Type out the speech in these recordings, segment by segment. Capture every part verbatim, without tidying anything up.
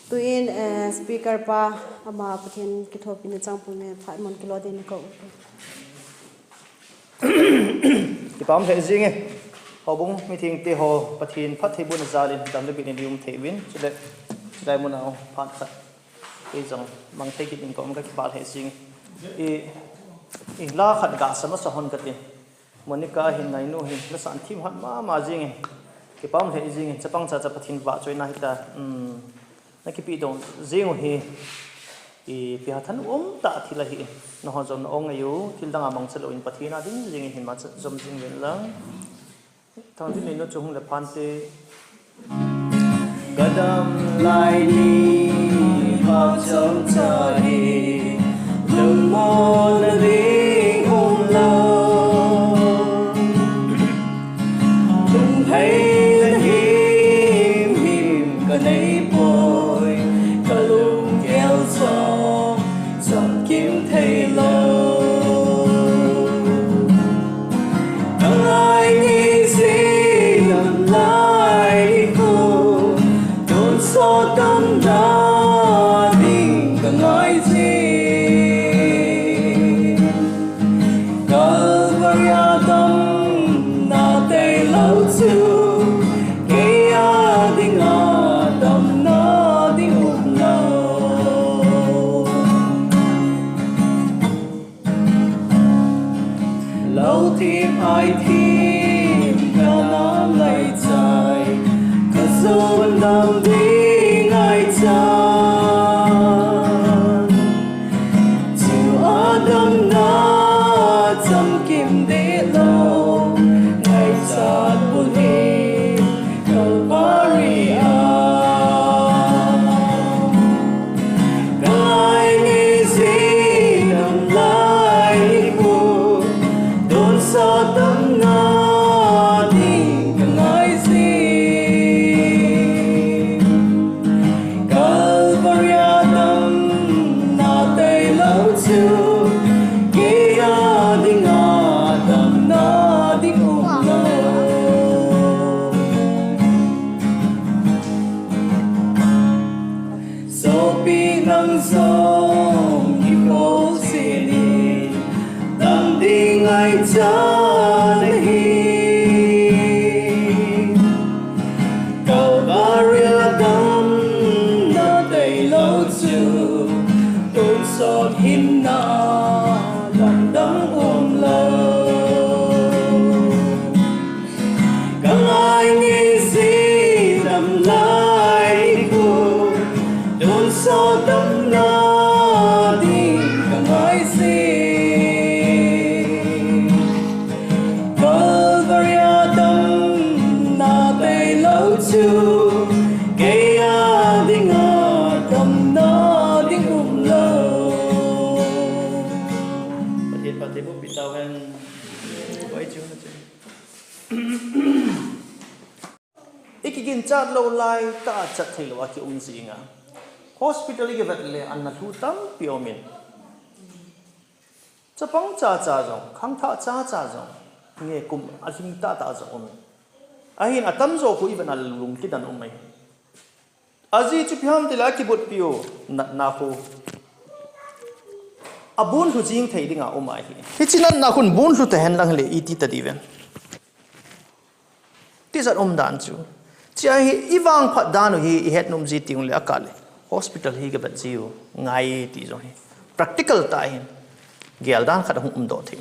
Tuin, eh, speaker pa, ama Pathen kithopina chang pum e, phat mun kilo din ko. Kipah um lheh jing e. Houbung meeting te ho Pathen phattheibohna jal in dam le bit in i um thei uvin. Chule, chulai mun a phat khat ei jong mang thei kit in ka um, ka kipah lheh jing e. I, i la khat ga sa masa hon ka tin. Monica hin, Ngainu hin, na san thim hat mama jing e. Kipah um lheh jing e. Chapang cha cha Pathen vahchoina hita. Um, Na kipedoh jing u hi, ipi hatah a um tah thil ahi. Nangho jong na ong ngai u, thil dang a mangcha lou in Pathen a ding jing in hin mangcha jom jing uvin lang. Thangtin neinu chu hung le phante. Ka dam lai ni, phat chomcha hi, lungmonna ding um lou. Lungtheina himhim ka nei poi, ka lunggel jong chamkim thei lou. Ka ngai ngei jing dam lai nikho, tonsot damna ding ka ngai jing. Calvary a damna tailou chu, kei a dinga damna ding um lou. Lou thim ai thim ka nam lai chai, ka jon dam ding ai chai. Chu a damna chamkim deh lou, ngaichat bul hi Calvary a. Ka ngai ngei jing dam lai nikho, tonsot damna ding ka ngai jing. Calvary a damna tailou chu, kei a dinga damna ding um lou. Sopi nang jong kikholjin in, dam ding ngaichat nahi. Calvary a damna tailou chu, tonsot hinna lamdang um lou. Ka ngai ngei jing dam lai nikho, tonsot damna ding ka ngai jing. Calvary a damna tailou chu, kei a dinga damna ding um lou. Pathen phattheiboh pi tauhen. Koi chu na chu. I kiginchat lou lai tah a chat theilou a ki um jing a. Hospital i kivet le ana lhu tampi um in. Chapang cha cha jong, khangthah cha cha jong, nge kum a lhing tah tah jong um in. Ahin atamjo khu i vet na lungkit dan um ahi. Ajeh chu ipi ham tile a kibotpi u natna khu abon lhu jing thei dinga um ahi. Hiche natna khun bon lhu tahen lang le iti ta diu vem. Tijat um dan chu. Chia hi i vangphat dan u hi i het nom ji teng le a kah le hospital hi ka vet ji u ngai ti jong hi. Practical tah hin gel dan khat hung um doh thei.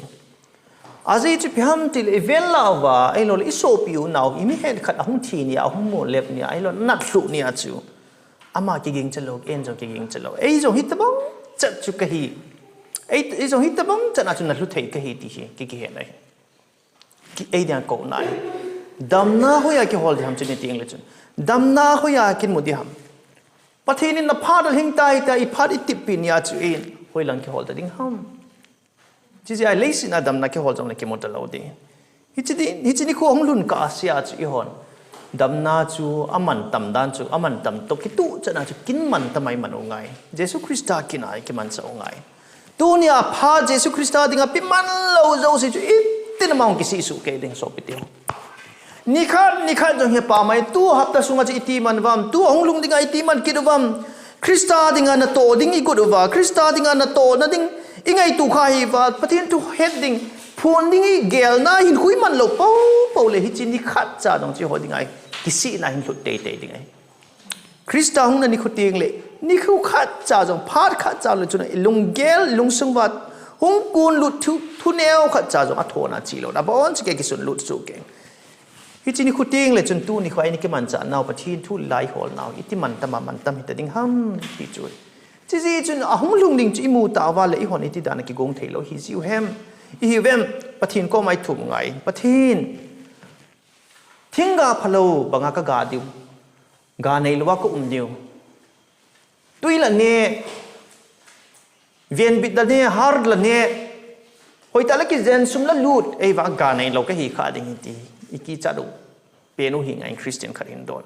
Ajeh chu ipi ham tile i vel lah uva, ahilou le i sopi u nao, i mihet khat ahung thi nia, ahung molep nia, ahilou le nat lhuh nia chu. Ama kiging chalou, en jong kiging chalou. Ei jong hitabang chat chu kahi. Ei, ei jong hitabang chat na chu na lhu thei kahi ti hi, ki, kihe nai. Ki, ei dinga kou nai. Damna hoiya kihol ding ham chu ni teng le chun. Damna hoiya kimu ding ham. Pathen in na phat a lhing tai ta, i phat i tipi nia chu in, hoilang kihol ta ding ham. Chijeh a leiset a damna kihol jong le kimu talou ding. Hiche din, hiche nikho hung lhun kah a sia chu i hon. Damna chu aman tam dan chu, aman tam toh kituh chan a chu kin man ta mai man u ngai. Jesu Christa kin a kiman cha u ngai. Tunia phat Jesu Christa dinga pi man lou jouse chu itin amang kisih suh kei ding sopi teho. Nikhat, nikhat jong hi pa mai, tu hapta sunga chu iti man uvam, tu hung lhung dinga iti man kit uvam. Krista dinga natoh ding igot uva, Krista dinga natohna ding ingaito kha hiva, Pathen thu het ding, phon ding igelna hinkho iman lou popo le hiche nikhat cha jong hiche ho dinga kisihna hin lhut teitei ding ahi. Krista hungna nikho teng le, nikho khat cha jong, phat khat cha le chun, ilunggel, ilungsung uva, hung kon lut thu, thuneo khat cha jong, athona chelou, abon'a kisun lut soh keng. Hiche nikho teng le chun tuni kho a ikimanchah nau, Pathen thu iholnau, iti mantam a mantam hita ding ham, ti chu. Hiche jeh chun ahung lhung ding chu imu tauva le, eihon iti dan a kigong thei lou, hijiu hem, ihiuvem, Pathen koma ithum ngai, Pathen, thingga phalou banga kaga diu, ga neilouva kaum diu. Tui la ne, venbit la ne, har la ne, hoitah la kijen, sum la lut, eiva ga neilou kahi kha ding ahi ti, ikichat u, pen u hi ngai Christian khat hin don.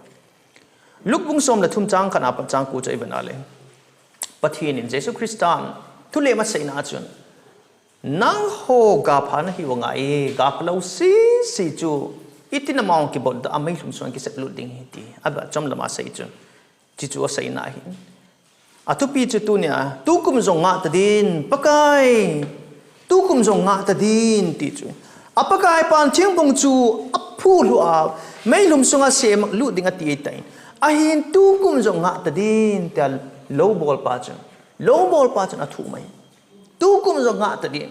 Luke bung som le thum chang khat apat chang ko chu iven a le, Pathen in Jesu Christan thulem aseina chun, nangho ga pha nahiu ngai, ga phalou sese chu, iti nama hung kibol ta, amei lhum sunga kisep lut ding ahi ti, aba chom lama sei chun. Hichu aseina ahi. Athupi chu tunia, tukum jong ngah tadin, Pakai, tukum jong ngah tadin, ti chu. A Pakai pan thingphung chu aphu lhu a, meilhum sunga sem lut ding ati tai. Ahin tukum jong ngah tadin, tia lou bolpa chun. Lou bolpa chun athu mai. Tukum jong ngah tadin.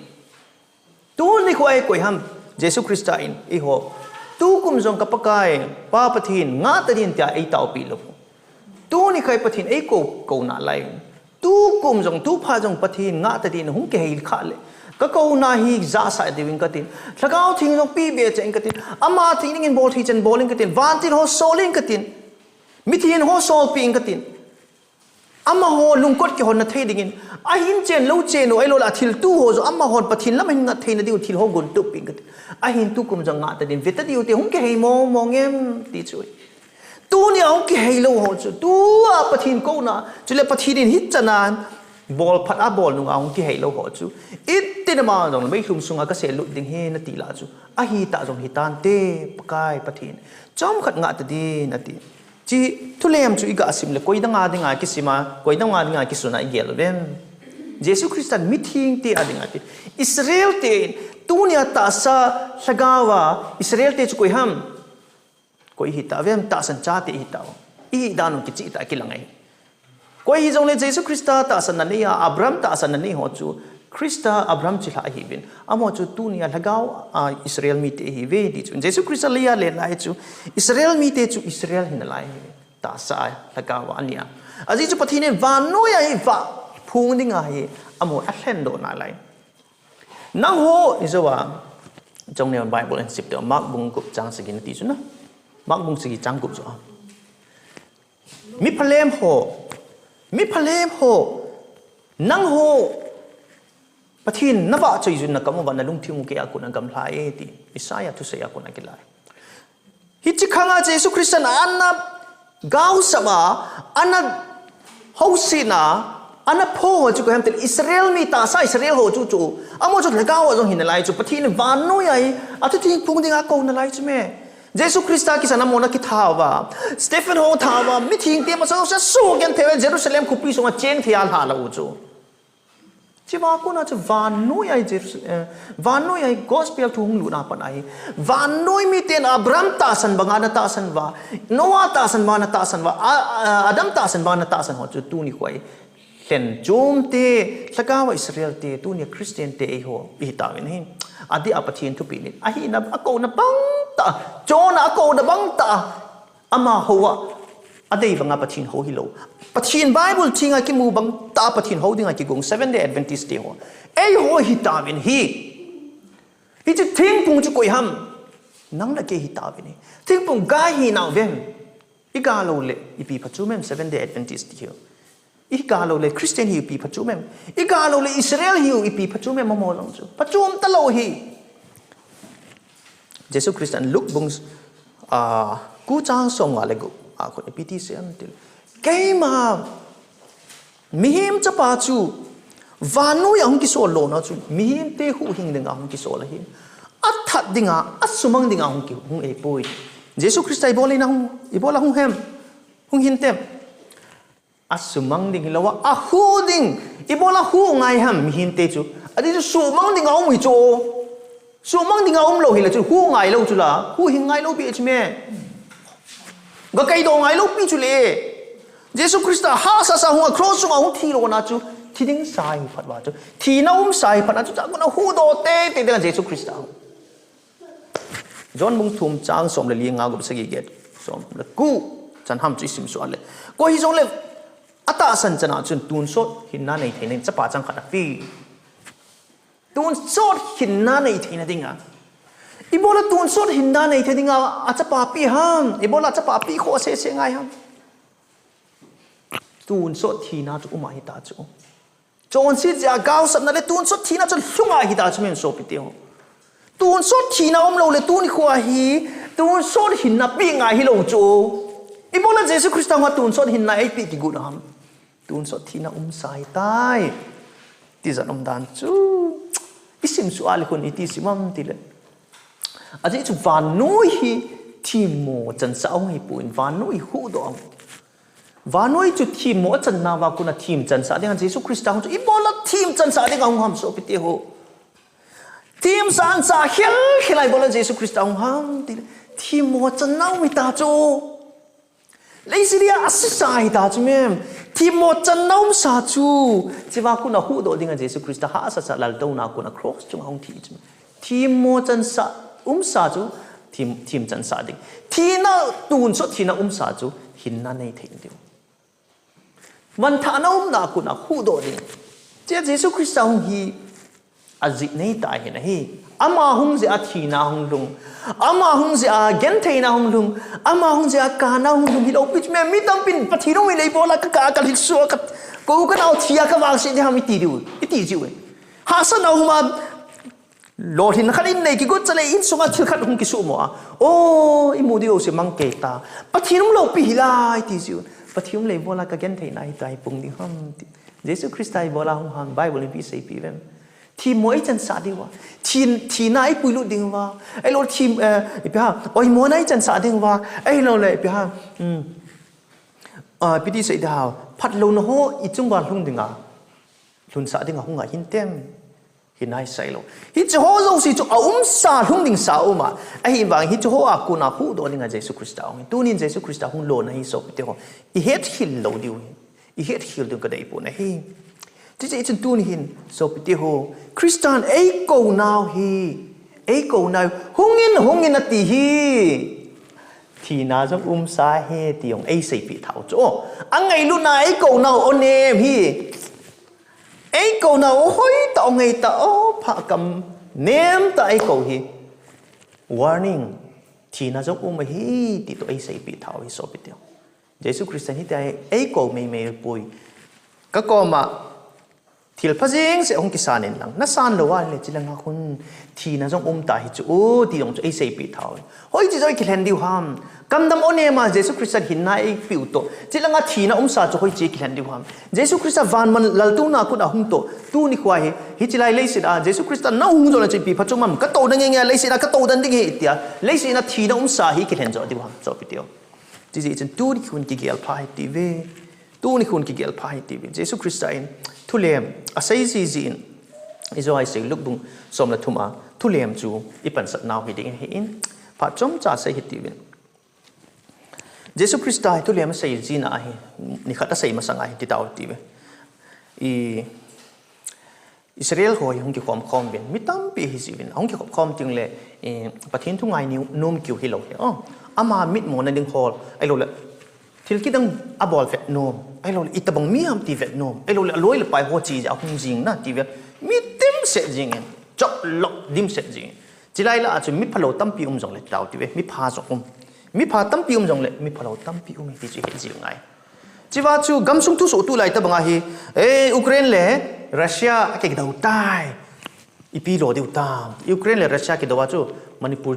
Tuni kho a koi ham, Jesu Christa in, eiho. Tukum jong ka Pakai, Pa Pathen, ngah tadin tia eitaopi lou. Tuni kho a Pathen eikou, kou nalai. Tukum jong, tupha jong Pathen, ngah tadin, hung kihei kha le. Ka kouna hi jahsah diu in katin. Lhagao Theng jong pebe cheh in katin. Ama theng dingin bol thei chan bol in katin. Vantil ho sol in katin. Mithi ho solpi in katin. Amaho lungkot kihonna thei dingin, ahin chen lou chen u, ahilouleh athiltu ho jong, amahon Pathen lam ahin ngat theina diu, thil ho gon tup in katin. Ahin tukum jong ngah tadin, ve tadiu te, hung kihei mong mong em, ti chu. Tunia hung kihei lou ho chu, tua Pathen kouna, chule Pathen in hichan a, bol phat a bol nunga hung kihei lou ho chu. Iti nama jong, meilhum sunga kasep lut ding ahi nati la chu. Ahitah jong hitante, Pakai Pathen. Chomkhat ngah tadin, ati. Hiche thulem chu iga sim le, koi danga dinga kisima, koi danga dinga kisuna igel uvem. Jesu Christan mithengte a dinga ati. Israel te, tunia tahsa lhagao a, Israel te chu koi ham. Koi hita uvem, tahsan chate hita u. Ihi dan u kicheh tah a kilang ahi. Koi hijongle Jesu Christa tahsanna nei a, Abraham tahsanna nei ho chu, Christa Abraham chilhah ahiuvin. Amaho chu tunia lhagao a Israel mite ahiuve ti chu. Jesu Christa leiya len lai chu, Israel mite chu Israel hina lai ahiuve. Tahsa a lhagao a ania. Ajeh chu Pathen in vannoi a hi vah phung dinga hi, amaho alhendoh nalai. Nangho, ijou a, jong neo Bible in sip teu, Mark bung gup chang sagi nati chu na. Mark bung sagi chang gup chu a. Mi phalem ho, mi phalem ho, nangho, Pathen navahchoi jun nakam uva nalungthim u keiya kona gamlha e ti, Isaiah thusei a kona kilai. Hiche khanga Jesu Christan ana gaosap a, ana housetna, ana pho ho chu koi ham tile Israel mi tahsa Israel ho chu chu. Amaho chu lhagao a jong hina lai chu. Pathen in vannoi a hi, athu thengphung dinga akouna lai chu me. Jesu Christa kisan amaho ana kitha uva. Stephen ho tha uva. Mithengte masa sa su genthei uva Jerusalem khopi sunga cheng thei a lha lou u chu. Hicheva kona chu vannoi a hi Jerusalem, eh, vannoi a hi gospel thu hung lutna pat a hi. Vannoi miten Abraham tahsan banga ana tahsan uva. Noah tahsan banga ana tahsan uva. A, a, Adam tahsan banga ana tahsan ho chu tuni kho a hi. Lhen chomte, lhagao a Israel te, tunia Christian te eiho, ihitauvin ahi. Adeh a Pathen thupeh in. Ahina, akouna bang tah, chonna akouna bang tah. Amaho a, adei banga Pathen hou hilou. Pathen Bible thenga kimu bang tah Pathen hou dinga kigong Seventh Day Adventist te ho. Eiho hitauvin ahi. Hiche thengphung chu koi ham. Nang le kei hitauvin ahi. Thengphung ga hinau vem. Iga lou le, ipi phachom em Seventh Day Adventist ti hiu. Iga lou le Christian hiu ipi phachom em. Iga lou le Israel hiu ipi phachom em amaho jong chu. Phachom talou ahi. Jesu Christan Luke bung, ah, ko chang somnga le gup a kon ipi ti asei em tile. Keima, mihem chapa chu, vannoi a hung kisol lona chu, mihemte huhhing dinga hung kisol ahi. Athat dinga, asumang dinga hung ki, hung ahipoi. Jesu Christa ibola hung, ibola hung hem, hung hintem. Asumang ding hilou a, ahu ding. Ibola hu ngai ham mihemte chu? Ajeh chu sumang ding a um hi chu. Sumang ding a um lou hile chu hu ngai lou chu la. Hu hing ngai lou pi chu me. Ga kaidoh ngai lou pi chu le. Jesu Christa hahsa sa hung a cross chunga hung thi lona chu. Thi ding sa hi phat uva chu. Thina um sa hi phat na chu cha kuna hudoh teitei ding a Jesu Christa hung. John bung thum chang som le li nga gup sagi get. Som le ku. Chan ham chu isim suh le. Koi hijongle. Atahsan chan a chun tonsot hinna nei theina ding chapa chang khat ape. Tonsot hinna nei theina dinga. Ibola tonsot hinna nei thei dinga achapa pe ham. Ibola achapa pe kho sese ngai ham. Tonsot thina chu um ahi ta chu. Chonset jeh a gaosapna le tonsot thina chu lhung ahi ta chu men sopite ho. Tonsot thina um lou le tuni kho ahi, tonsot hinna pe ngai hilou chu. Ibola Jesu Christa hung a tonsot hinna eipe kigot ham. Tonsot thina um sa ahi tai. Tijat um dan chu. Isim suh a le khun iti sim am tile. Ajeh chu vannoi hi themmo chansah hung hi pon, vannoi hudoh a. Vannoi chu themmo achan nauva kona them chansah dinga Jesu Christa hung chu ibola them chansah dinga hung ham sopite ho. Them chansah khel khel a ibola Jesu Christa hung ham tile. Themmo chan nau mi ta chu. Leiset a asisa hi ta chu mem. Themmo chan na um sa chu. Chiva kona hudoh dinga Jesu Christa hahsa sa laltouna kona cross chunga hung thi chu. Themmo chansah um sa chu. Them, them chansah ding. Thina tonsot thina um sa chu. Hinna nei thei ding. Manthahna umna kona hudoh ding. Chia Jesu Christa hung hi ajeh nei ta hi na hi. Ama hung jeh a thina hung lhung. Ama hung jeh a gentheina hung lhung. Ama hung jeh a kana hung lhung hilou pi chu me mi tampin Pathen hung hi le ibola ka ka ka lhit suh ka ko ka nau thi a ka vangse ding ham iti diu. Iti jiu. Hahsatna hung ma lolhin khat in nei kigot chale insunga thil khat hung kisuhmo a. O, imu diu se mang kei ta. Pathen um lou pi hi lai ti jiu. Pathen um le ibola ka gentheina hi ta hi pung ding ham ti. Jesu Christa ibola hung ham Bible in ipi seipi vem. Themmo eichansah diu va. Thi, thina eipuilut ding va. Ahilou le them, eh, ipi ham. Oimona eichansah ding va. Ahilou le ipi ham. Hmm. Ah, ipi ti sei ding ham. Phatlouna ho ichung uva lhung dinga. Lhunsah dinga hung ahin tem. Hinai sailou. Hiche ho jouse chu aumsa lhung ding sa um a. Ahivang hiche ho a kona hudoh dinga Jesu Christa hung hi. Tunin Jesu Christa hung lona hi sopite ho. Ihet khel lou diu hi. Ihet khel diu ka deipon ahi. Chuche chun tuni hin sopite ho. Christan eikou nau hi. Eikou nau. Hungin, hungin ati hi. Thina jong umsa hi ti jong eiseipeh thau chu. Angailutna eikou nau o nem hi. Eikou nau o hoi ta o ngai ta o pha kam nem ta eikou hi. Warning. Thina jong um ahi ti toh eiseipeh thau hi sopite ho. Jesu Christan hitia eikou meimei poi. Ka koma thil pha jeng seh hung kisan in lang. Nasan lou a le chilanga khun thina jong um ta hi chu o ti jong chu eiseipeh thau hi. Hoiche jong ikilhen diu ham. Kamdam o nema Jesu Christan hinna eipeu toh. Chilanga thina umsa chu hoiche kilhen diu ham. Jesu Christa vanman laltouna kona hung toh. Tuni khoa hi, hiche lai leiset a, Jesu Christa nahung jongle chu ipi phachom am. Ka tou dan nge nge leiset a, ka tou dan ding ahi tia. Leiset a thina umsa hi kilhen jo diu ham. Sopite ho. Chuche chun tuni khun kigel pha hite ve. Tuni khun kigel pha hite ve. Jesu Christa in thulem asei jiji in. Ijo a isei Luke bung som le thum a. Thulem chu ipansat nau hi ding ahin. Phat chomcha sei hite ve. Jesu Christa hi thulem asei jina ahi, nikhat asei masanga hi ti tau ti ve. I Israel ho hi hung kikhom khom uvin, mi tampi hi jiuvin, hung kikhom khom teng le, i, Pathen thu ngai ni nom kiu hilou hi. Oh, ama mitmona ding hol, ahilou le, thil kidang abol vet nom, ahilou le, itobang mi ham ti vet nom, ahilou le, aloi le pai ho chi ja hung jing na ti ve, mi dimset jing in, chop lop dimset jing in. Chilai lah a chu mi phalou tampi um jongle tau ti ve, mi pha jong um. Mi pha tampi um jongle, mi phalou tampi um hi ti chu het jing ngai. Chua chu gamsung thusoh tu lai tabang ahi, eh, Ukraine le Russia akidou tai. Ipi lo diu tam. Ukraine le Russia kidou a chu Manipur,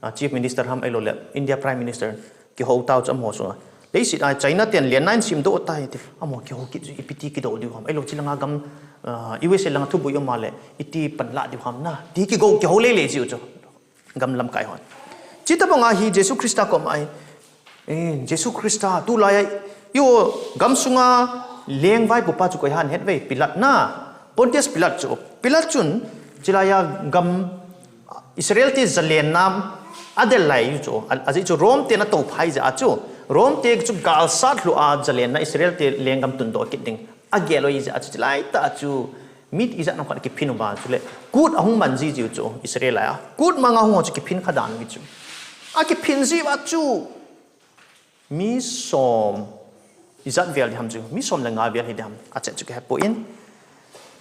ah, Chief Minister ham ahilou le India Prime Minister kihou tau chu amaho sunga. Leiset a China ten lian nine simdoh tai ti. Amaho kihou kit chu ipi ti kidou diu ham. Ahilou chilanga gam, ah, U S A langa thuboi um a le iti panlah diu ham na. Ti kigo kihou lele jiu chu. Gam lamkai hon. Chuti banga hi Jesu Christa koma hi. Eh, Jesu Christa tulai a Iu gamsunga lengvaipopa chu koi ham het ve, Pilat na. Pontius Pilat chu. Pilat chun, chilaiya gam Israel te zalenna adel lai u chu. A, ajeh chu Rome te na tophai jeh a chu. Rome te chu galsat lhua zalenna Israel te lenggam tundoh kit ding agel u jeh a chu. Chilai tah chu mi ijat nam khat kiphin uva chule. Kut ahung man jiji u chu Israel a. Kut manga hung chu kiphin kha dan u chu. Akiphin jiuva chu. Mi som ijat vel diham chu, mi som le nga vel hi diham, achet chu kihepoi.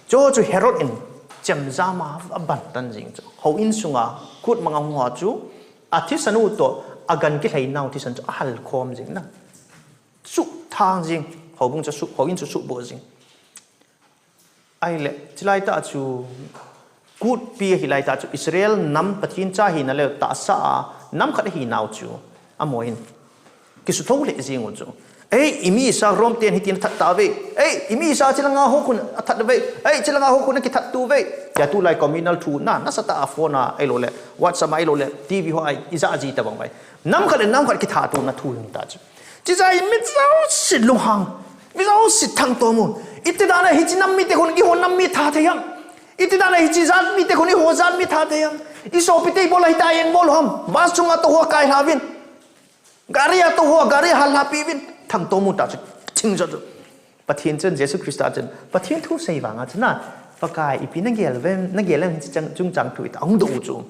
Chu chu Herod in chemjam a aban tan jing chu. Houin sunga kut manga hung ho chu, athisan u toh, agan kilhei nau thisan chu ahal khom jing na. Suhthang jing, houbung chu suh, houin chu suhboh jing. Ahile, chilai tah chu, kutpi hilai tah chu, Israel nam Pathen cha hina le tahsa a, nam khat ahi nau chu, amaho hin. Kisutho le jing u chu. Ei, imi Isaac Rome ten hitin athat tauve. Ei, imi Isaac chilanga ho khun athat uve. Ei, chilanga ho khun akithat tauve. Tia tulai communal thu na, nasatah a phone a, ahilou le, WhatsApp a, ahilou le, T V ho a, ija ji tabang uve. Nam khat le nam khat kithat tuna thu hung ta chu. Chijeh a mi jouse lunghang, mi jouse thangtom u. Iti dan a hiche nam mite khun, eiho nam mi tha thei ham. Iti dan a hiche jat mite khun, eiho jat mi tha thei ham. Isopite bol a hita jeng bol ham. Bus chunga tou ho kai lha uvin. Gari a tou ho, gari hal lha pi uvin. Thangtom u ta chu. Thing jo chu. Pathen chun, Jesu Christa chun. Pathen thu sei vanga chu na. Pakai ipi nagel uvem, nagel uvem hiche chang, chungchang thu ita. Ahung doh u chu.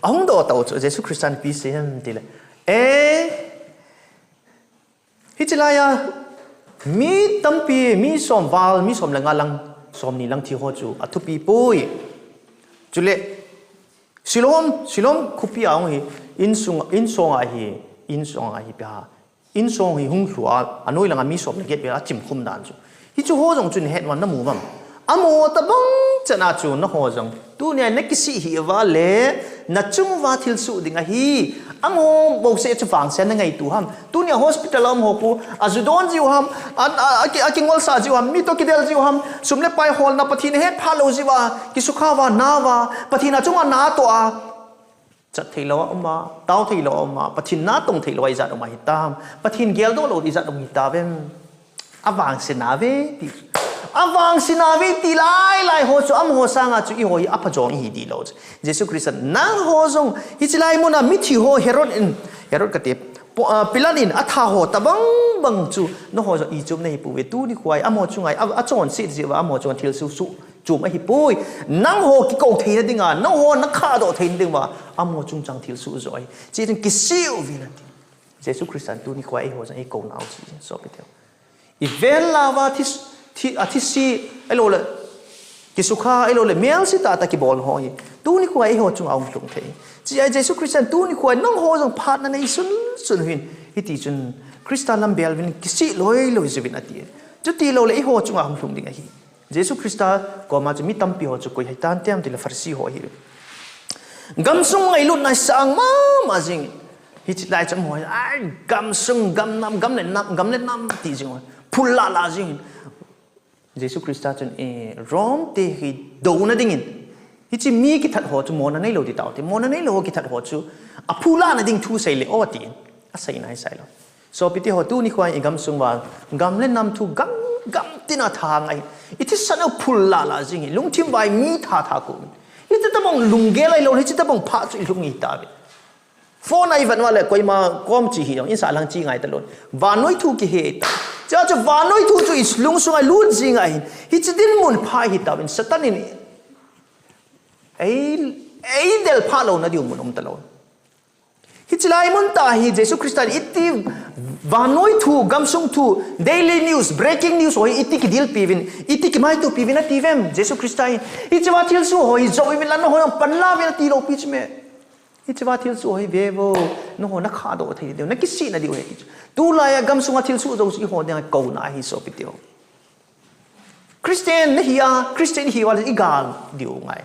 Ahung doh tau chu, Jesu Christa in ipi asei ham tile. Eh, hiche laiya, mi tampi, mi som val, mi som le nga lang, som ni lang thi ho chu, athupi poi. Chule, Siloam, Siloam khopi a hung hi, insung, insong a hi, insong a hi pia. Insong hi hung lhua, anoi langa mi som le get vel achim khum dan chu. Hichu ho jong chu nahet uvem namu uvem. Amaho tabang chan a chu naho jong. Tunia nakisih hih uva le, nachung uva thilsoh ding ahi. Amaho bouseh chu vangse nangaito ham. Tunia hospital a um ho khu, aju don jiu ham, a, a, aki, akingolsah jiu ham, mi toh kidel jiu ham, sum le pai holna Pathen ahet phalou jiuva, kisukha uva, na uva, Pathen achunga na atoh a. Chat theilou a um a, tao theilou a um a, Pathen na tong theilou a ijat um a hitam, Pathen geldoh lou ijat um hitam. Avangse nauve ti. Avangse nauve ti lai lai ho chu amaho sanga chu eiho hi apha jong ihi di lou. Jesu Christa nangho jong hiche lai muna mithi ho Herod in, Herod kati, po-, ah, Pilat in atha ho tabang bang chu nangho jong ichum nahi pouve tuni khoa hi amaho chunga a, achonset jiuva amaho chunga thilsoh soh chom ahipoi. Nangho kikou theina dinga, nangho nakhahdoh theina dinguva, amaho chungchang thilsoh joh ahi. Chuti chun kisih uvin ati. Jesu Christa in tuni khoa eiho jong eikounau chu, sopite ho. Ivel uva thi, thi, athise, ahilou le, kisukha, ahilou le, melse tahtah kibol ho hi. Tuni khoa eiho chunga ahung lhung thei. Chuti a Jesu Christa in tuni khoa nangho jong phatna neisun sun uvin. Hiti chun Christa lam bel uvin kisih loi loi jiuvin ati. Chuti lou le eiho chunga ahung lhung ding ahi. Jesu Christa koma chu mi tampi ho chu koi ahitan tem tile Pharisee ho ahi. Gamsung ngailutna hi sang mama jing. Hiche lai chu amaho, ai, gamsung, gam nam, gam le nam, gam le nam ti jing. Phul lah lah jing. Jesu Christa chun, eh, Rome te hi douna dingin. Hiche mi kithat ho chu mona neilou ti tao te. Mona neilou ho kithat ho chu. Aphul lahna ding thu sei le o ti. Aseina hi sailou. Sopite ho tuni khoa igamsung uva, gam le nam thu gam, gam tina thangai. Ithisan u phul lah lah jing hi, lungthim vai mi tha tha ko. Hiche tabang lunggel ahilou, hiche tabang phat chu ilhung hitauve. Phone a ivet uva le koima kom chi hi jong, insah lang chi ngai talou. Vannoi thu kihe ta. Chuche chu vannoi thu chu ilungsunga lut jing ahin. Hiche dinmun pha hitauve, Satan in ei, eidel phah louna diu mun um talou. Hiche lai mun tah hi Jesu Christa in iti vannoi thu, gamsung thu, daily news, breaking news ho hi iti kidilpi uvin, iti kimaito pi uvin ati uvem, Jesu Christa in. Hichea thilsoh ho hi jou uvin lang nangho jong panla uvin ati lou pi chu me. Hichea thilsoh ho hi ve vo, nangho nakhahdoh thei diu, nakisih na diu ahi ti chu. Tulai a gamsunga thilsoh jouse eiho dinga kouna ahi sopite ho. Christian nahi a, Christian ihi uva le iga diu ngai.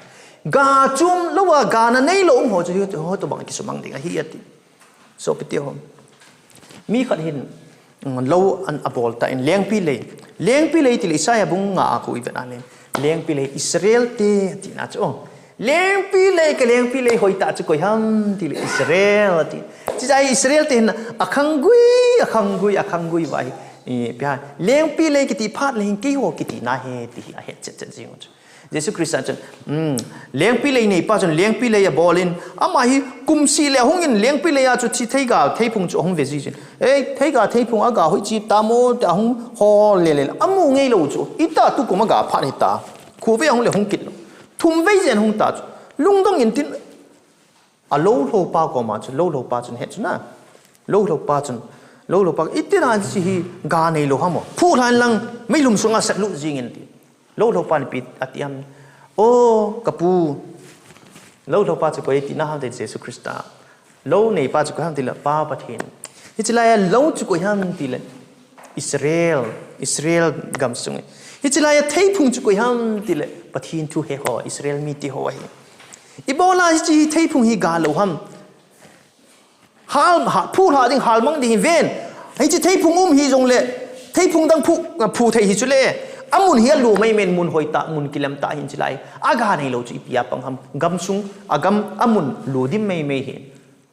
Ga chom louva, ga na neilou um ho chu, ho tobang kisumang ding ahi ati. Sopite ho. Mi khat hin, mm, lou ana bol tan, lengpi lei. Lengpi lei tile Isaiah bung nga a khu ivet a le. Lengpi lei Israel te tina chu. Oh. Lengpi lei, ka lengpi lei hoitah chu koi ham ti le Israel ati. Chijeh a Israel te hin akhanggui, akhanggui, akhanggui va hi. I, pia, lengpi lei kiti phat le hin keiho kiti na ahi ti hi ahet chet chet jing u chu. Jesu Christa chun, um, lengpi lei neipa chun lengpi lei abol in, ama hi kum seh le ahung in lengpi lei a chu thi theiga theiphung chu ahung ve ji chun. Ei, theiga theiphung aga hoi chi tamo te ahung hol le le. Amu ngei lou chu. Ita tukum aga phat hita. Khovei ahung le hung kit lou. Thumvei jen hung ta chu. Lungdong in tin a lou lou pa koma chu, lou lou pa chun het chu na. Lou lou pa chun, lou lou pa, iti na si hi ga nei lou ham o. Phu lhan lang, meilhum sunga sat lut jing in ti. Lou lou pa ni pi ati am. O, ka pu. Lou lou pa chu koi ti na ham ti Jesu Christa. Lou neipa chu koi ham ti le Pa Pathen. Hichi lai a lou chu koi ham ti le Israel, Israel gam sung. Hichi lai a theiphung chu koi ham ti le Pathen thu he ho, Israel mite ho ahi. Ibola hichi theiphung hi ga lou ham. Hal, ha, phu lha ding, hal mang ding hi ven. Hichi theiphung um hi jong le, theiphung dang phu, phu thei hi chu le. Amun hi alu mai men mun hoitah, mun kilem tah hin chi lai. Aga nei lou chu ipi a pang ham. Gam sung, agam, amun lu dim mai mai hi.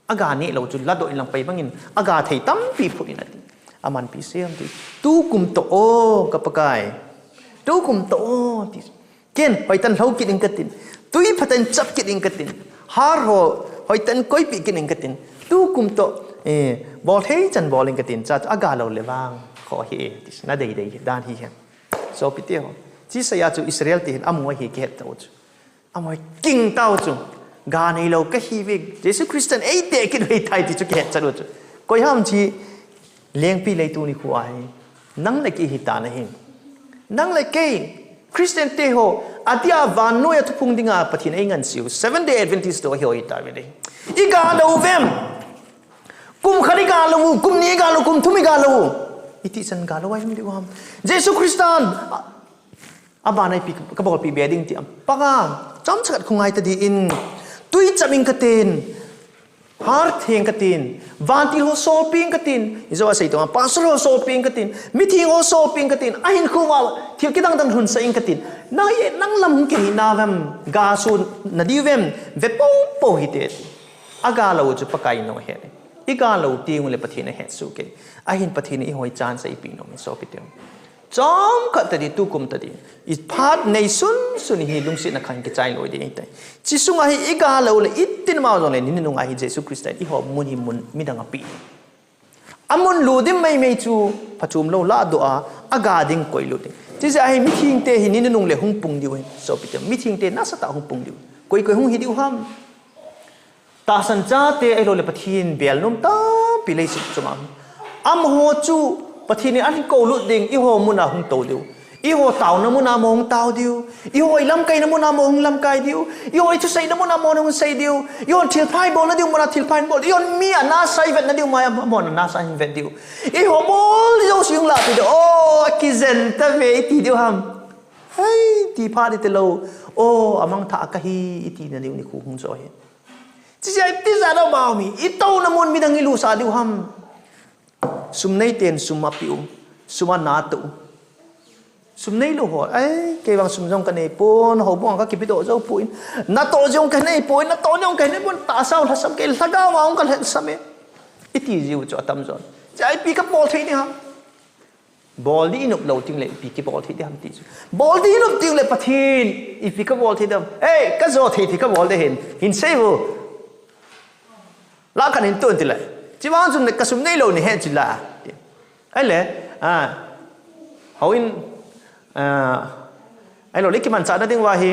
Aga nei lou chu ladoh in lang pai bangin, aga thei tampi phut in ati. Aman pi sem ti. Tukum toh o, ka Pakai. Tukum toh o, ti. Ken, hoitah in lhou kit in katin. Tui phatah in chap kit in katin. Har ho, hoitah in koipeh kit in katin. Tukum toh, eh, bol thei chan bol in katin. Cha, aga lou le vang. Kho hi, ti. Na dei dei, dan hi hen. Sopite ho. Chi sa ya chu Israel te hin amu ahi kihet tau chu. Amu ahi king tau chu. Ga nei lou ka hi ve. Jesu Christan ei te kit ve tai ti chu kihet chan u chu. Koi ham chi lengpi lei tuni khu ahi. Nang le kei hi ta na hi. Nang le kei Christian te ho. Atia vannoi a thuphung dinga Pathen ei ngansiu. Seven Day Adventist to hi ho hi ta ve dei. I ga lou vem. Kum khat i ga lou, kum ni i ga lou, kum thum i ga lou. Iti chan ga lou a him diu ham. Jesu Christan. A, a ban a ipi ka bolpi be ding ti am. Panga, chomcha khat khu ngai ta ding in. Tui cham in katin. Har theng katin. Vantil ho solpeh in katin. Ijo a sei tonga, pastor ho solpeh in katin. Mitheng ho solpeh in katin. Ahin khu va, thil kidang dang lhun sah in katin. Nang e, nang lam hung kei na vem. Ga su na diu vem. Ve po po hi te. A ga lou chu Pakai in ahe. I ga lou teng le Pathen ahe su kei. Ahin Pathen in i hoi chan sa ipi nom in sopite. Chomkhat ta ding tukum ta ding. I phat nei sun sun hi lungsetna khan kichai lou ding tai. Chi sunga hi i ga lou le i tin ma jong le ni nunga hi Jesu Christa in i ho mun hi mun midang a pi. Amun lu dim mai mai chu phachom lou ladoh a, a ga ding koi lut ding. Chijeh a hi mitheng te hi ni nung le hung pung diu hin sopite. Mitheng te nasatah hung pung diu. Koi koi hung hi diu ham. Tahsan chate ahilou le Pathen bel nom tampi leiset chunga. Amaho chu Pathen in ahin kou lut ding, i ho mun a hung tou diu. I ho taona mun a amaho hung tao diu. I ho i lamkaina mun a amaho hung lamkai diu. I ho i thusei na mun a amaho hung sei diu. I ho thilpha i bol na diu mun a thilpha i bol diu. I ho mi a nasa i vet na diu mai a amaho na nasa i vet diu. I ho bol diu si hung la tu diu. O, kijen ta ve i ti diu ham. Hei, ti pha di te lou. O, amang tha ka hi i ti na diu ni khu hung jo hi. Chijeh a iti jat a bau mi, i touna mun midang i lusa diu ham. Sum nei ten sum a piu, sum a na tou. Sum nei lou ho, ai, kei vang sum jong ka nei pon, houbung ka kipe doh jou pon. Na toh jong ka nei pon, na toh jong ka nei pon, tahsa u lhasam kei lhagao a ong ka lhasam e. Iti jiu chu atam jon. Chai pi ka bol thei ni ham. Bol di i nop lou ting le, ipi kibol thei di ham ti chu. Bol di i nop ting le, Pathen, ipi kabol thei di ham. Ei, ka jo thei thei kabol di hin. Hin sei vo. La kan hin tun ti le. Chi vang chun ka sum nei lou ni he chi la. Ai le, a, hou in, a, ai lo le kimanchah na ding va hi.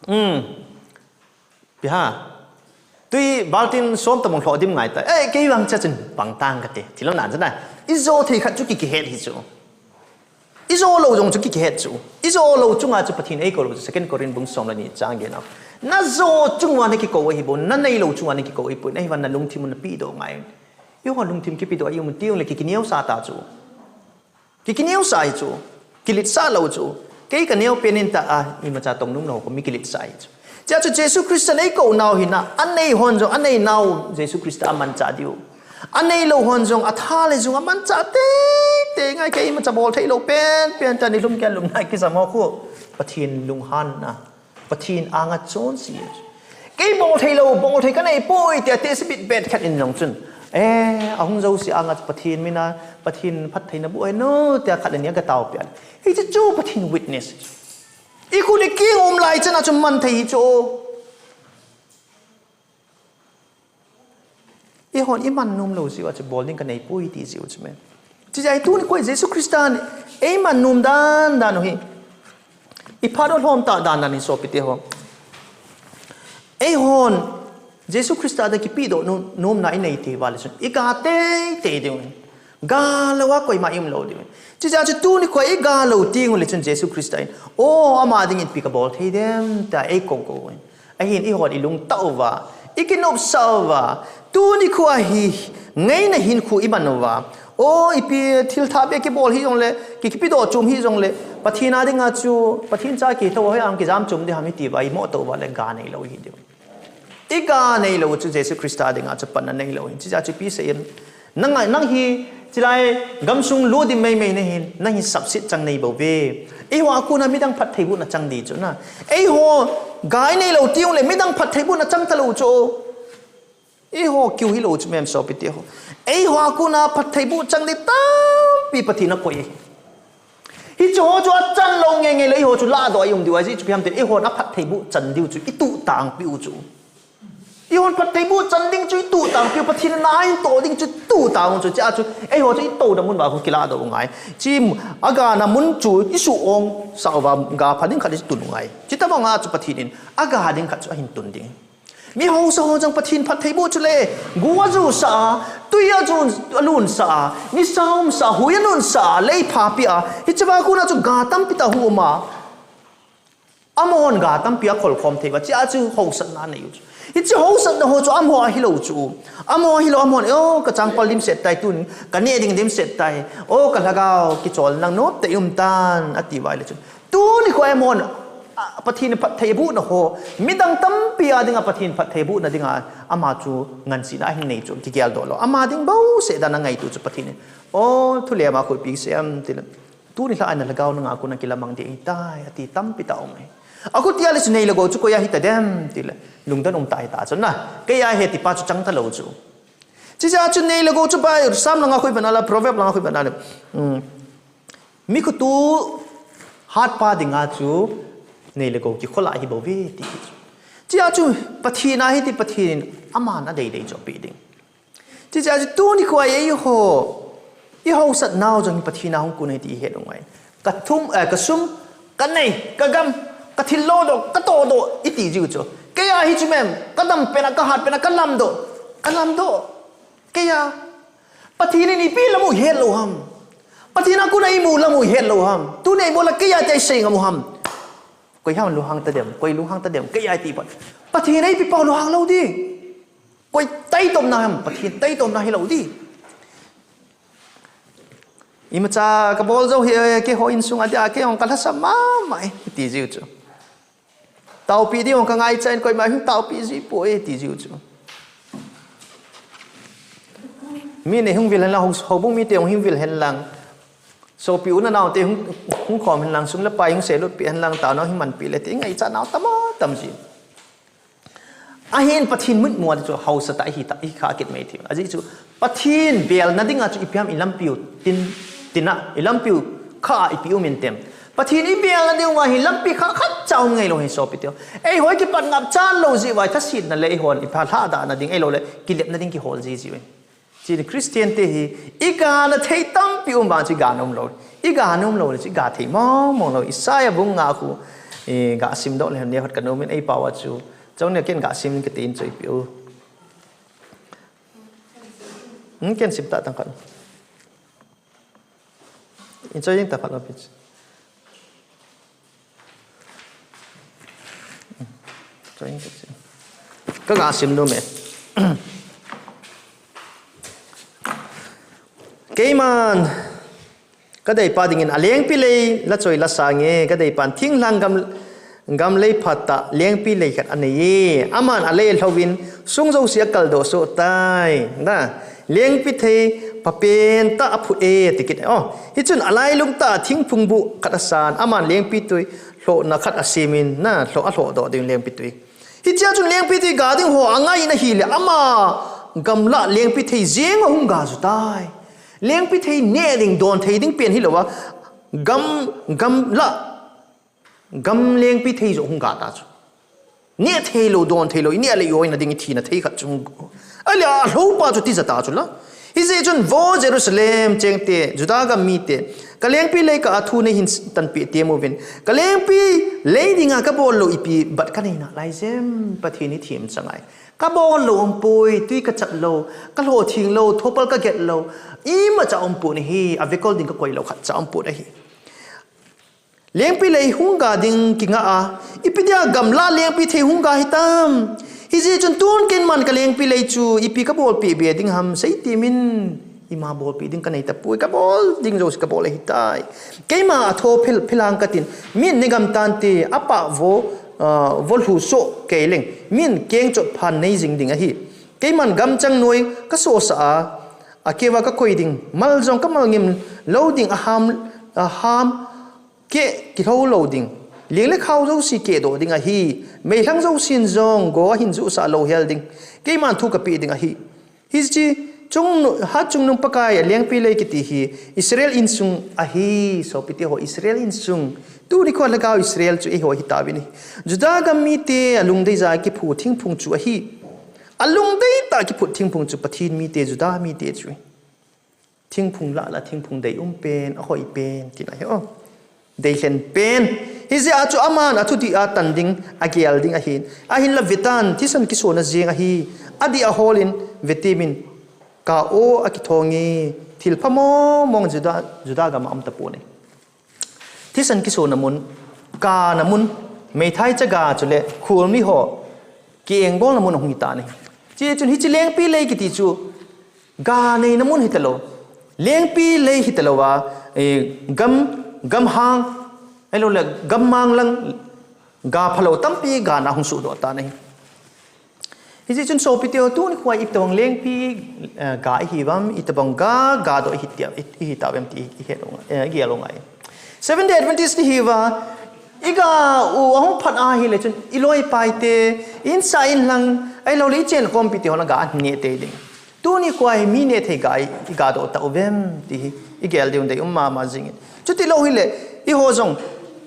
Um. Pi ha. Tui baltin som tamong lhoh dim ngai ta. Eh, kei vang cha chun pang tang kate. Thilo nan chana. I jo thei khat chu ki kihet hi chu. I jo lou jong chu ki kihet chu. I jo lou chunga chu Pathen eikou lou chu Second Corinth bung som le ni chang gen a. Na jo chunga na kikou ahi bou, na nei lou chunga na kikou ahi bou, na hi vang na lungthim na pi doh ngai. I ho lungthim kipi doh ahi mun ti ung le ki kineo sa ta chu. Ki kineo sa hi chu, kilet sa lou chu. Kei ka neo pen in ta a, imacha tong nung lou ko mi kilet sa hi chu. Chia chu Jesu Christa nei kou nau hi na, a nei hon jong, a nei nau Jesu Christa a mancha diu. A nei lou hon jong, a tha le jong a mancha tei tei ngai kei imacha bol thei lou pen, pen ta ni lum kia lum nai ki sa mo khu. Pathen lunghan na. Pathen anga chonse. Kei bol thei lou, bol thei kanei poi tia tesbit bet khat in jong chun, eh, ahung jouse anga Pathen mina, Pathen phattheina boh hen o tia khat le ni aga taopeh a, hiche chu Pathen witness. I khut i keng um lai chana chu man thei hi chu. Eihon iman nom lou jeh uva chu bol ding kanei poi ti jeh u chu me. Chuti jeh a hi tuni kho Jesu Christan eiman nom dan dan u hi, i phat u lhom tah dan dan hi sopite ho. Eihon Jesu Christa a kipedoh nom, nomna inei teng uva le chun iga teitei diu. Ga louva koima i um lou diu. Chuti jeh a chu tuni kho iga lou teng u le chun Jesu Christa in, o, ama dingin ipi kabol thei dem tia eikong kou. Ahin eihon ilung tah uva, ikinopsah uva, tuni kho hi ngaina hinkho iman uva. O, ipi thil thah beh kibol hijongle, ki, kipedoh chom hijongle, Pathen a dinga chu, Pathen cha kithou hoi ang kijam chom ding ham iti uva, imoh tah uva le ga nei lou hi diu. Iga nei lou chu Jesu Christa dinga chu panna nei lou hi. Chuti jeh a chu ipi sei em. Nang, nang hi, chulai gamsung lut ding maimai nahin, nang hi sapset chang nei bou ve. Eiho a kona midang phattheibohna chang ding chu na. Eiho, ga inei lou teng u le midang phattheibohna chang talou chu. Eiho kiu hilou chu mem sopite ho. Eiho a kona phattheiboh chang ding tampi Pathen in akoi. Hiche ho chu achan lou ngeingei le eiho chu lahdoh a i um diu ahi chu ipi ham itile eihon aphattheiboh chan diu chu ituh tangpiu chu. Eihon phattheiboh chan ding chu ituh tangpiu, Pathen in na ahin toh ding chu ituh tang chu, chuti a chu, eiho chu itouna mun uva khu kilahdoh u ngai. Chu agana mun chu isuh ong sah uva ga pha ding khat itun u ngai. Chuti tobang a chu Pathen in aga ding khat chu ahin tun ding. Mi haosa ho jong Pathen phattheiboh chu le, go ajuh sah a, tui ajuh, alunsah a, nisa umsah a, hui anunsah a, lei pha peh a, hiche va kona chu ga tampi tah hung um a. Amahon ga tampi akholkhom thei uva, chuti a chu haosatna anei u chu. Hiche haosatna ho chu amaho ahilou chu. Amaho ahilou, amahon, o, kachangpal dimset tai tun, kaneh ding dimset tai. O, kalhagao, kichol nang nop tah i um tan, ati uva le chun. Tuni kho amahon, a, Pathen phattheibohna ho, midang tampi a dinga Pathen phattheibohna dinga, ama chu ngansena ahin nei chu, kigeldoh lou. Ama ding bouseh dan a angaitu chu Pathen in, o, thulem a kho ipi sei em tile, tuni lhah a nalhagao nanga kona kilamang ding ahitai, ati tampi tah aum e. Akhuti a le chu nei le gou chu koi a hitadem tile, lungdon um tah hita chu na. Kei a hi tipa chu chang talou chu. Chuti jeh a chu nei le gou chu Bible, Psalm langa khu ivet a le, Proverb langa khu ivet a le, um, mi khoto hatpa dinga chu nei le gou kikholai hi bou ve ti chu. Chuti a chu Pathen a hiti, Pathen in aman adeidei chu apeh ding. Chuti jeh a chu tuni kho a eiho, i haosatnau jong hi Pathen a hung kon ahi ti ihet u ngai. Kathum, eh, kasum, kanei, kagam, kathil lodoh, katohdoh, iti jiu chu. Kei a hi chu mem, kadam pen a, kahat pen a, kalamdoh, kalamdoh. Kei a, Pathen in ipi lam u het lou ham. Pathen a kona imu lam u het lou ham. Tuni eibol a kei a tia isei ngam u ham. Koi ham lunghang tadem, koi lunghang tadem, kei a iti pat. Pathen a ipi pau lunghang lou di. Koi taitopna ham, Pathen taitopna hilou di. Imacha kabol jou hi, keiho insung a dia, kei jong kalhasam mama e, ti jiu chu. Taopi ding jong kangaichat in koima hung taopi ji poi, ti jiu chu. Mi nei hung vil hen lang, hou, houbung mite hung vil hen lang. Sopi u le naote hung, hung khom hen lang, sum le pai hung selut peh hen lang, taona hung manpeh le, ti ngaichat nau tam a tam ji. Ahin Pathen mitmu a chu haosa tah ihi tah, ihi kha kit mai thei. Ajeh chu Pathen belna dinga chu ipi ham ilampiu tin, tina, ilampiu kha ipi um intem. Pathen ibelna dinga hi lampi kha khatcha um ngailou hi sopite. Eiho kipat ngap chan lou jeh uva thasetna le eihon ipha lhadahna ding ahiloule kilepna ding kihol ji jiu. Chuin Christian te hi, igana thei tampi um vang chu igana umlou. Igana umlou le chu iga thei mong mong lou. Isaiah bung nga khu, i, ga simdoh le hen, neokhat kanom in eipao a chu. Chong ne ken ga sim kiti in chu ipi u. Hmm, ken sim ta tang khat. In choi ding ta khat lo pich. Choi ding ta chi. Kaga sim nom e. Keiman kadeipa dingin alengpi lei la choi la sange, kadeipan thinglhang gam, gam lei phatah lengpi lei khat aneiye. Aman alei alhouvin sung jouse akaldoh soh tai. Na, lengpi thei Phapen tah a phu e, ti kit. Oh, hichun alailung tah a thingphung bu khat asan, aman lengpitui lhohna khat asemin, na lhoh, alhoh doh ding lengpitui. Hichea chun lengpitui ga ding ho angai in ahile, ama gamlah lengpithei jeng ahung ga ju tai. Lengpithei neh ding, don thei ding pen hilou a, gam, gamlah, gam lengpithei joh hung ga ta chu. Neh theilou, don theilou, ineh le ihoina ding, ithina thei khat chu hung. Ahile alhopa chu tija ta chu la. Hijeh chun, Vo Jerusalem chengte, Juda gam mite, kalengpi lei kah a thu neihin tanpeh temuvin. Kalengpi lei dinga kabol lou ipi bat kanei nalai jem, Pathen ithemcha ngai. Kabol lou umpoi, tui kachap lou, kalhoh theng lou, thopal kaget lou, imacha umpon ahi, avekol ding kakoi lou khatcha umpon ahi. Lengpi lei hung ga ding kinga a, ipi dia gamlah lengpithei hung ga hitam. Hijeh chun tun keiman kalengpi lei chu ipi kabolpeh be ding ham, seitemin. Ima bolpeh ding kanei tapoi, kabol ding jouse kabol ahitai. Keima atho phil, philang katin, min neigam tante, apah vo, ah, vo lhu soh kei leng, min keng chot phan nei jing ding ahi. Keiman gamchang noi kasosah a, akeuva kakoi ding, mal jong kamal ngim lou ding, aham, aham keh kilhou lou ding. Ling le khao jouse kehdoh ding ahi. Meilhang jousen jong go ahin juhsah louhel ding. Keiman thu kapeh ding ahi. Hiche chung, Hatchungnung Pakai alengpi lei kiti hi Israel insung ahi, sopite ho, Israel insung. Tunikho lhagao Israel chu eiho hitauvin ahi. Juda gam mite alungdei jeh a kiphu thingphung chu ahi. Alungdei tah a kiphu thingphung chu Pathen mite, Juda mite chu. Thingphung lah la thingphung deium pen, ahoi pen, tina ahi o. Deilhen pen. Hijeh a chu aman athudih a tan ding, agel ding ahin. Ahinla vetan, thisan kisona jeng ahi. Adih a holin, vetemin, ka o akithong e, thilpha mong mong Juda, Juda gam a um tapon e. Thisan kisona mun, kana mun, meithai chaga chule, khulmi ho, kiengbolna mun ahung hitan ahi. Hiche chun hiche lengpi lei kiti chu, ga neina mun hitalou. Lengpi lei hitalouva, eh, gam, gamhang, ahiloule gammang lang, ga phalou tampi gana hung sohdoh tan ahi. Hijeh chun sopite ho, tunikho a itobang lengpi, eh, ga ihiuvem, itobang ga, gadoh ihi tia, i, ihitauvem ti ihet u, eh, igel u ngai. Seventh Day Adventist ihiuva, iga u ahung phat ahile chun, iloipaite, insah inlang, ahiloule ichen khompite hon aga neh tei ding. Tunikho a hi mi neh thei ga i, igadoh tauvem ti hi, igel diu deium mama jingin. Chutilou hile, eiho jong,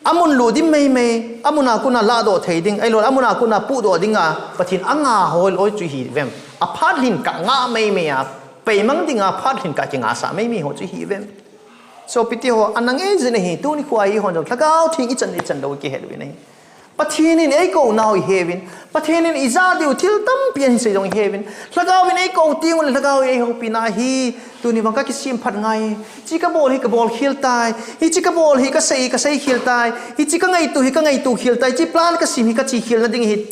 amun lut dim meimei, amuna kona lahdoh thei ding, ahiloule amuna kona puhdoh dinga, Pathen anga hol oi chu ihiuvem. Aphat lhin kah ngah meimei a, peimang dinga phat lhin kah kingahsah meimei ho chu ihiuvem. Sopite ho, anangai jin ahi, tunikho a eihon jong, Lhagao Theng ichan, ichan lou kihet uvin ahi. Pathen in eikou nau iheuvin, Pathen in ijah diu thil tampi ahin sei jong iheuvin, Lhagao in eikou tengule Lhagao in eihoupi na ahi, tuni vang kakisem phat ngai, hiche kabol hi kabol khel tai, hiche kabol hi kasei, kasei khel tai, hiche kangaito hi kangaito khel tai, hiche plan kasem hi kache khel na ding ahi,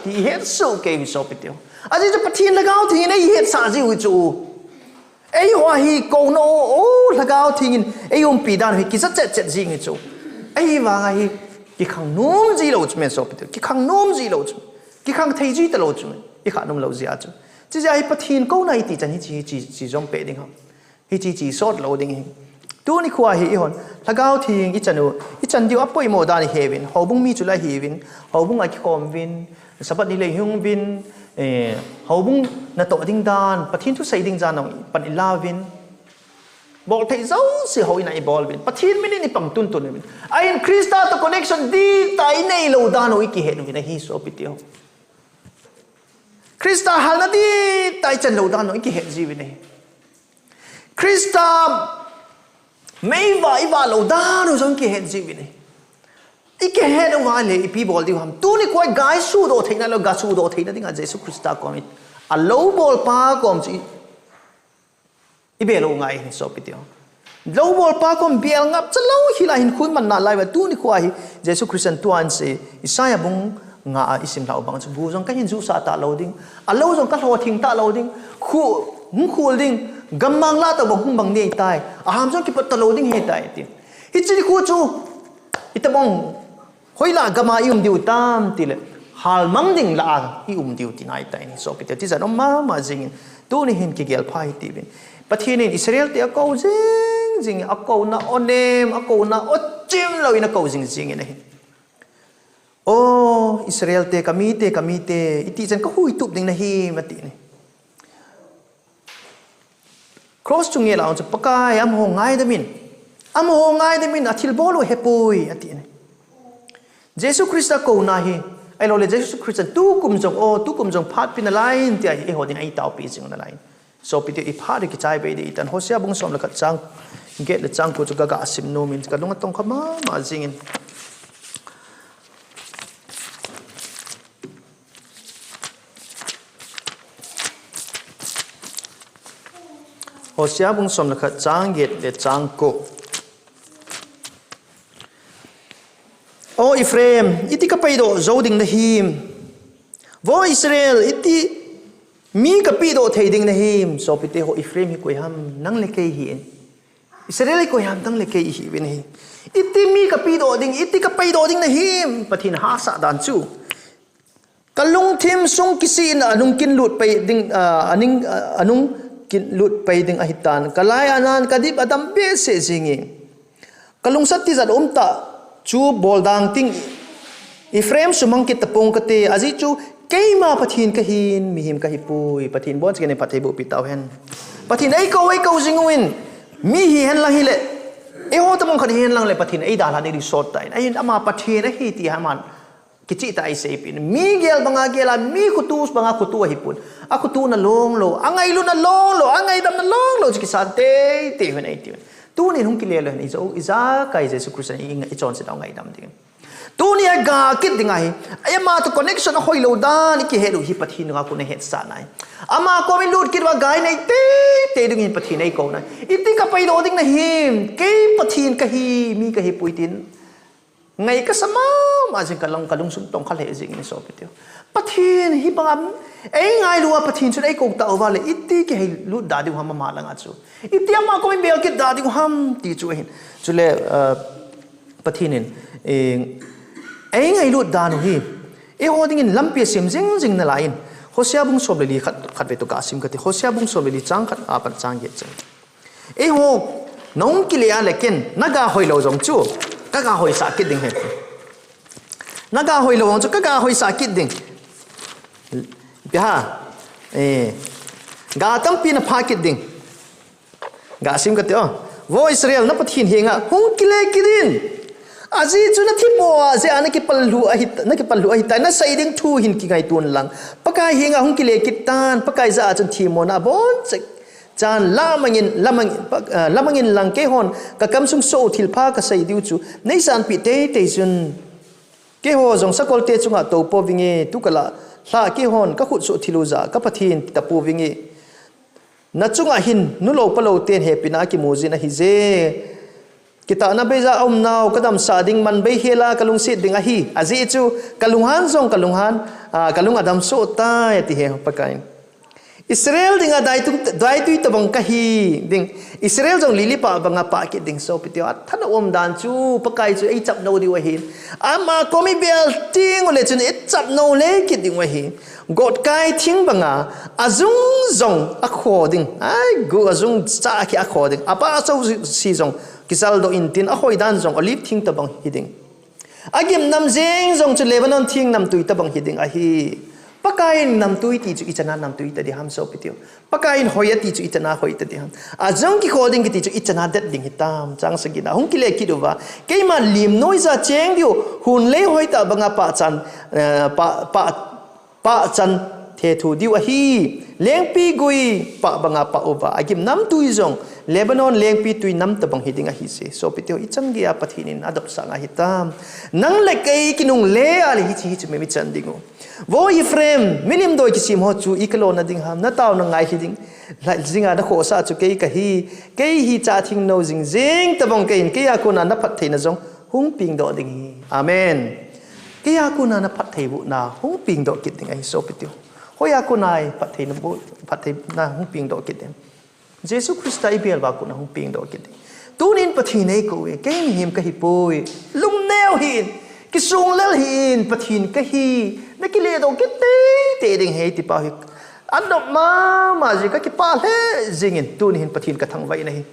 ti ihet soh kei uve sopite ho. Ajeh chu Pathen Lhagao Theng in eihetsah jiu chu. Eiho hi kouna u, u, Lhagao Theng in eiumpi dan hi kija chet chet jing hi chu. Ahivanga hi kikhang nom ji lou chu men sopite, kikhang nom ji lou chu. Kikhang thei ji talou chu men. Ikha nom lou jeh a chu. Chujeh a hi Pathen kouna iti chan hiche, hiche, hiche jom peh ding ham. Hiche, hiche sot lou ding hi. Tunikho a hi eihon, Lhagao Theng ichan u, ichan diu apoimo dan iheuvin, houbung mi chu la ihiuvin, houbung a kikhom uvin, Sabbath ni le ihung uvin, eh, houbung natoh ding dan, Pathen thu sei ding dan jong pan ilauvin. Bol thei jouse houin a ibol uvin. Pathen min in ipang tuntun uvin. Ahin Christa toh connection dihtah inei lou dan u ikihet uvin ahi sopite ho. Christa halna dihtah ichan lou dan u ikihet jiuvin ahi. Christa meivah ivah lou dan u jong ikihet jiuvin ahi. Ikihet uva le ipi bol diu ham. Tunikho a ga isuhdoh theina lou, ga suhdoh theina dinga Jesu Christa kom i, alou bolpa kom chu i, ibel u ngai ahi sopite ho. Lou bolpa kom bel ngapcha lou hila hinkho iman nalai uva tunikho a hi Jesu Christa in tua ahin sei, Isaiah bung nga a isim lhau bang chu bu jong kahin juhsah talou ding, alou jong kalhoh theng talou ding, khu, hung khul ding, gammang lah tobang hung bang nei tai, aham jong kipat talou ding ahitai ti. Hiche nikho chu, itobang, hoilah gam a ium diu tam tile, halmang ding lah a ium diu tina ahitai sopite, tijat um mama jingin, tuni hin kigel pha hitiuvin. Pathen in Israel te akou jing jing, akouna onem, akouna ochim lou in akou jing jing in ahi. O Israel te, kamite, kamite, iti chan kahuitup ding nahim, ati ne. Cross chu ngel a chu Pakai, amaho ngaidam in. Amaho ngaidam in, athilbol u hepoi, ati ne. Jesu Christa kouna hi, ahilouleh Jesu Christa tukum jong, o, tukum jong phat pe nalai in, tia hi, eiho ding a eitaopi jing nalai in. Sopite, iphat ding kichai bei ding ahitan. Hosea bung som le khat chang get le chang ko chu kaga sim nom in, kalung atongkha mama jing in. Hosea bung som le khat chang get le chang ko. O Ephraim, iti kapaidoh jou ding nahim? Vo Israel, iti mi kapehdoh thei ding nahim? Sopite ho, Ephraim hi koi ham? Nang le kei hi in. Israel hi koi ham? Nang le kei ihiuvin ahi. Iti mi kapehdoh ding, iti kapaidoh ding nahim? Pathen hahsat dan chu. Kalungthim sung kisih in anung kinlut pai ding, ah, aning, ah, anung kinlut pai ding ahitan. Kalai anan kadip adam behseh jing e. Kalungset tijat umtah chu boldang ting. Ephraim sumang kit tapong kate, ajeh chu keima Pathen kahin, mihem kahipoi. Pathen boncha in phatthei boh pi tauhen. Pathen eikou, eikou jing uvin. Mi hihen lang hile, eiho tabang khat hihen lang le Pathen eidalha ding sot tan. Ahin ama Pathen ahi ti aman kicheh tah a eiseipeh in. Mi gel banga gel a, mi khoto banga khoto ahipon. Akhoto na longlou, angailutna longlou, angaidamna longlou chu kisan teitei uvin eiti uvin. Tunin hung kile leu hen, ijou, ijakai Jesu Christa in i, ichonset u ngaidam ding. Tuni a ga kit ding ahi. Ama toh connection ahoilou dan ikihet u hi Pathen nunga kon ahetsah nai. Ama kom ilut kit uva ga inei teitei dingin Pathen eikou nai. Iti kapaidoh ding nahim? Kei Pathen kahi, mi kahipoi tin. Ngai kasa mama jing, kalung, kalungsung tongkha lheh jing in sopite. Pathen hi banga eingailu a Pathen chun eikou tauva le, iti kiheilut da diu ham ama langa chu? Iti ama kom ibel kit da diu ham ti chu ahin. Chule, ah, Pathen in, eh, eingailut dan u hi, eiho dingin lampi asem jing jing nalai in. Hosea bung som le li khat, khatvei toh kasim kate. Hosea bung som le li chang khat apat chang get chan. Eiho, nahung kile a le ken, naga hoilou jong chu kaga hoisah kit ding ahi. Naga hoilou jong chu kaga hoisah kit ding. Ipi ham? Eh, ga tampi napha kit ding. Gasim kate o. Vo Israel, na Pathen henga hung kile kit in. Ajeh chu nathemmo a jeh a nakipallhu ahi, nakipallhu ahitai, nasei ding thu hin kingaito in lang. Pakai henga hung kile kit tan, Pakai jah a chun themmona aboncha chan lamang in, lamang, ah, lamang in lang, keihon kakam sung soh u thilpha kasei diu chu neisanpeh teitei chun. Keiho jong sakolte chunga toupovinge, tukal a lhah keihon kakhut soh thil u jah a ka Pathen tapouvinge. Nachunga hin nulou palou ten hepina akimu jin ahije. Kitahna beija aumnau kadamsah ding, manbei hela kalungset ding ahi. Ajeh chu kalunghan jong kalunghan, ah, kalung adamsoh tai, ati ahi Pakaiyin. Israel dinga daitui, daitui tobang kahi ding. Israel jong lili pah banga pah kit ding, sopite. Athanop umdan chu Pakai chu eichapnou diu ahi. Ama kom ibel teng uleh chun eichapnou le kit diu ahi. Gotkai thing banga, ajung jong akho ding. Ai, gu ajung cha khi akho ding. Apa chousi jong kisaldoh intin, ahoidan jong olive thing tobang hiding. Agimnam jeng jong chu Lebanon thing namtui tobang hiding ahi. Pakaiyin namtui ti chu ichana namtui tading ham, sopite. Pakaiyin hoi ati chu ichana hoi tading ham. Ajung kikho ding kiti chu ichana det ding hitam, chang sagina. Hung kile kit uva, keiman lim noija cheng diu, hunlei hoitah banga pahchan, eh, pah, pah, pahchan thethu diu ahi. Lengpi gui pah banga pah uva, agimnam tui jong Lebanon lengpi tui nam tobang hiding ahije. Sopite, ichan geiya Pathen in adopsah ngai hitam. Nang le kei kinungle a le hiche hiche mi ichan dingu. Vo Ephraim, milim doi kisim ho chu ikalona ding ham, nataona ngai hiding. Lhaijinga nakhohsah chu kei kahi. Kei hi cha thingnou jingjing tobang kahin, keiya kona naphattheina jong hung pengdoh ding ahi. Amen. Keiya kona naphattheibohna hung pengdoh kit ding ahi, sopite. Hoiya kona phattheina boh, phattheina hung pengdoh kit ding? Jesu Christa ibel uva kona hung pengdoh kit ding. Tunin Pathen in eikouve, kei mihem kahipoi. Lungneo hih in, kisunglel hih in, Pathen kahi. Nakiledoh kit teitei ding ahi ti pau hi. Anop mama jing, kakipah lheh jingin, tuni hin Pathen kathangvah in ahi.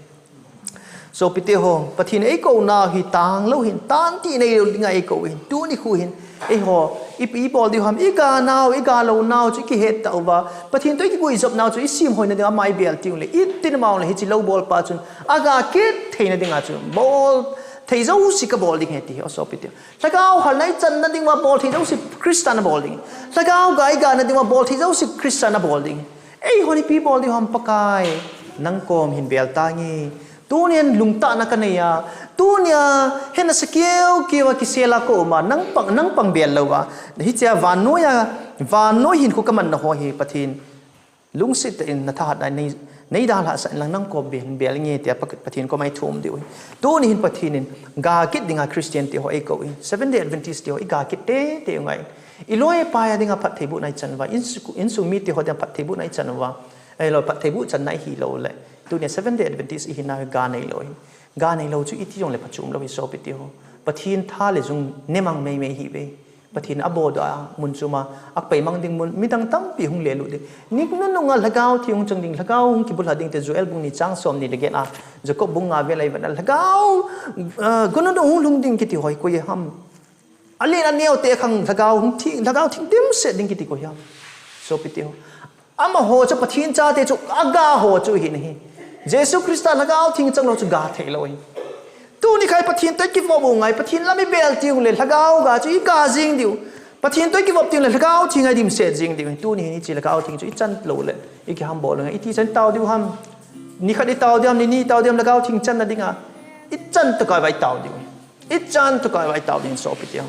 Sopite ho, Pathen eikou nau hi tanglou hin, tan ti neilou dinga eikou hin, tuni khu hin, eiho, i, ibol diu ham, iga nau, iga lou nau chu ikihet tauva, Pathen toh ikiguijop nau chu isim hoina dinga ama ibel teng le, itin mau le, hiche lou bolpa chun, aga kit theina dinga chu, bol thei jouse kabol ding ahi ti, o sopite. Lhagao halna ichanna dinga bol thei jouse Christa nabol ding. Lhagao ga igana dinga bol thei jouse Christa nabol ding. Eihon ipi bol diu ham Pakai. Nang kom hin bel tange. Tunin lungtahna kanei a. Tunia hena sakeu keu a kisel a kaum a. Nang pang, nang pang bel louva. Hichea vannoi a, vannoi hinkho kamanna ho hi Pathen lungset tah in nathahat a nei, neidalhah sah in lang nang kom bel, bel inge tia Pa, Pathen koma ithum diu ahi. Tuni hin Pathen in ga kit dinga Christian te ho eikou in. Seventh Day Adventist te ho iga kit teitei u ngai. Iloi ipai a dinga phattheibohna ichan uva. Insung, insung mite ho dinga phattheibohna ichan uva. Ahilou phattheiboh channa ihilou le. Tunia Seventh Day Adventist ihina ga neilou ahi. Ga neilou chu iti jongle phachom lou ahi sopite ho. Pathen tha le jung nemang meimei ihiuve. Pathen abodoh a mun chom a, apeimang ding mun, midang tampi hung lelut ding. Ni nunung a Lhagao Theng hung chang ding, Lhagao hung kibulha ding ti Joel bung ni chang somni le get a, Jacob bung nga vel a ivet a, Lhagao, ah, gununung hung lhung ding kiti ho hi koi ham. Alen aneo te khang Lhagao hung theng, Lhagao theng dimset ding kiti koi ham. Sopite ho. Amaho chu Pathen chate chu aga ho chu ahin ahi. Jesu Christa Lhagao Theng changlou chu ga theilou ahi. Tuni khai Pathen toh ikivop u ngai, Pathen lam ibel teng le Lhagao ga chu iga jing diu. Pathen toh ikivop teng le Lhagao Theng a idimset jing diu. Tuni hin hiche Lhagao Theng chu ichan lou le, ikihambol lou ngai, iti chan tao diu ham. Nikhat itao diu ham, nini itao diu ham, Lhagao Theng channa dinga. Ichan tokah uva itao diu. Ichan tokah uva itao ding sopite ho.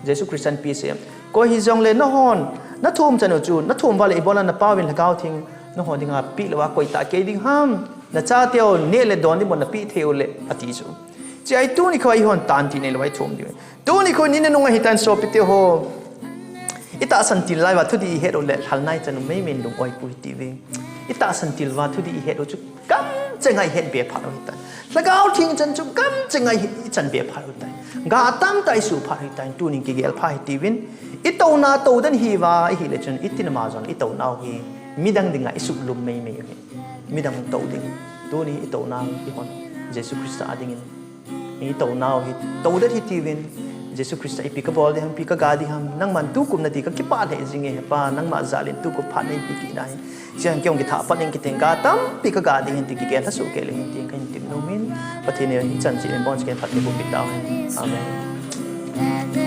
Jesu Christan ipi asei em. Koi hijongle nahon, nathum chan u chu, nathum uva le ibola napauvin Lhagao Theng, naho dinga peh louva koi tah kei ding ham. Nachateu neh le don ding bon napeh thei u le, ati chu. Hiche a hi tuni kho eihon tan ti neilou a ithum diu. Tuni kho ni nunung ahitan sopite ho. Itahsan til lai uva thudih ihet u le, lhalna ichan u meimei in lung-oi pu hitiuve. Itahsan til uva thudih ihet u chu kamcheng a ihet be phat u hitan. Lhagao Theng chan chu kamcheng a ihet, ichan be phat u hitan. Ga tamtah isuh phat u hitan, tunin kigel pha hitiuvin. Itouna tou den hiuva, ihile chun itin ama jong itounau hi midang dinga isuh lum meimei u hi. Midang tou ding. Tuni itounau ihon Jesu Christa a dingin. Itounau hi, tou det hitiuvin, Jesu Christa ipi kabol ding ham, ipi kaga ding ham, nangman tukum nati kakipah lheh jinge, Pa, nangma jal in tukum phat neipe kit nahi. Hichea hin kei jong kithah pan ing kate, ga tampi kaga ding ahi ti kigel lhasoh kei le hin tin kahin tim nom in, Pathen in hichan cheh in abonchauvin phatthei boh peh tauhen. Amen.